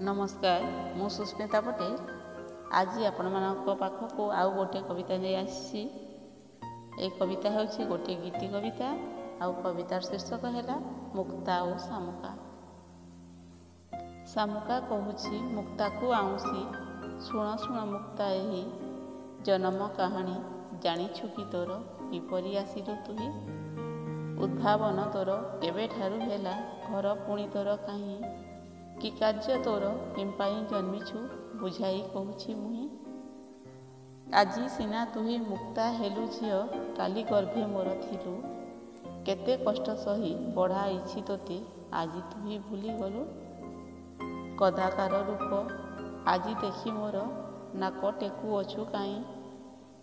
ନମସ୍କାର, ମୁଁ ସୁସ୍ମିତା ପଟେଲ। ଆଜି ଆପଣମାନଙ୍କ ପାଖକୁ ଆଉ ଗୋଟିଏ କବିତା ନେଇ ଆସିଛି। ଏ କବିତା ହେଉଛି ଗୋଟିଏ ଗୀତି କବିତା, ଆଉ କବିତାର ଶୀର୍ଷକ ହେଲା ମୁକ୍ତା ଓ ଶାମୁକା। ଶାମୁକା କହୁଛି ମୁକ୍ତାକୁ ଆଉଁସି, ଶୁଣ ଶୁଣ ମୁକ୍ତା, ଏହି ଜନମ କାହାଣୀ ଜାଣିଛୁ କି ତୋର? କିପରି ଆସିଲୁ ତୁହି? ଉଦ୍ଭାବନ ତୋର କେବେଠାରୁ ହେଲା? ଘର ପୁଣି ତୋର କାହିଁ? କି କାର୍ଯ୍ୟ ତୋର? କିମ୍ପାଇଁ ଜନ୍ମିଛୁ? ବୁଝାଇ କହୁଛି ମୁହିଁ। ଆଜି ସିନା ତୁହି ମୁକ୍ତା ହେଲୁ ଝିଅ, କାଲି ଗର୍ଭେ ମୋର ଥିଲୁ। କେତେ କଷ୍ଟ ସହି ବଢ଼ାଇଛି ତୋତେ, ଆଜି ତୁହି ଭୁଲିଗଲୁ। କଦାକାର ରୂପ ଆଜି ଦେଖି ମୋର ନାକ ଟେକୁଅଛୁ କାହିଁ?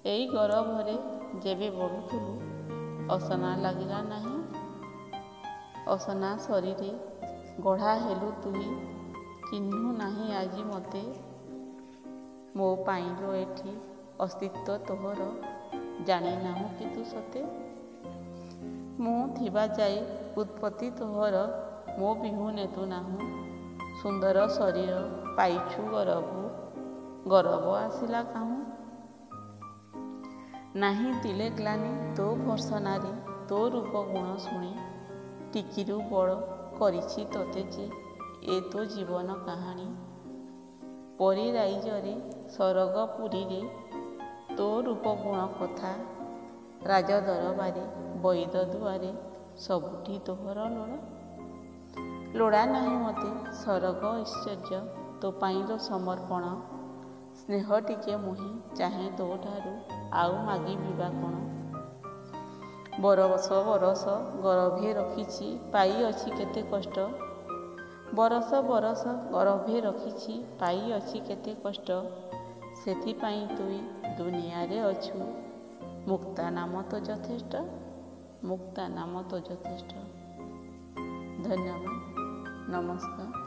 ଏଇ ଗରଭରେ ଯେବେ ବଢ଼ୁଥିଲୁ, ଅସନା ଲାଗିଲା ନାହିଁ? ଅସନା ଶରୀରେ ଗଢ଼ା ହେଲୁ ତୁହି, ଚିହ୍ନୁ ନାହିଁ ଆଜି ମୋତେ? ମୋ ପାଇଁ ଲୋ ଏଠି ଅସ୍ତିତ୍ୱ ତୋହର, ଜାଣିନାହୁଁ କି ତୁ ସତେ? ମୁଁ ଥିବା ଯାଏ ଉତ୍ପତ୍ତି ତୋହର, ମୋ ବିହୁନେ ତୁ ନାହୁଁ। ସୁନ୍ଦର ଶରୀର ପାଇଛୁ ଗରବୁ, ଗରବ ଆସିଲା କାହୁଁ? ନାହିଁ ତିଳେ ଗ୍ଲାନି ତୋ ଭର୍ତ୍ସନାରେ, ତୋ ରୂପ ଗୁଣ ଶୁଣି। ଟିକିରୁ ବଡ଼ କରିଛି ତୋତେ ଯେ, ଏ ତୋ ଜୀବନ କାହାଣୀ। ପରି ରାଇଜରେ ସରଗପୁରୀରେ ତୋ ରୂପ ଗୁଣ କଥା, ରାଜ ଦରବାରେ ବଇଦ ଦୁଆରେ ସବୁଠି ତୋହର ଲୋଡ଼ା। ଲୋଡ଼ା ନାହିଁ ମୋତେ ସରଗ ଐଶ୍ୱର୍ଯ୍ୟ, ତୋ ପାଇଁ ଲୋ ସମର୍ପଣ। ସ୍ନେହ ଟିକେ ମୁହିଁ ଚାହେଁ ତୋଠାରୁ, ଆଉ ମାଗିବି ବା କ'ଣ? ବରଷ ବରଷ ଗରଭେ ରଖିଛି, ପାଇଅଛି କେତେ କଷ୍ଟ। ବରଷ ବରଷ ଗରଭେ ରଖିଛି, ପାଇଅଛି କେତେ କଷ୍ଟ। ସେଥିପାଇଁ ତୁଇ ଦୁନିଆରେ ଅଛୁ, ମୁକ୍ତା ନାମ ତ ଯଥେଷ୍ଟ, ମୁକ୍ତା ନାମ ତ ଯଥେଷ୍ଟ। ଧନ୍ୟବାଦ, ନମସ୍କାର।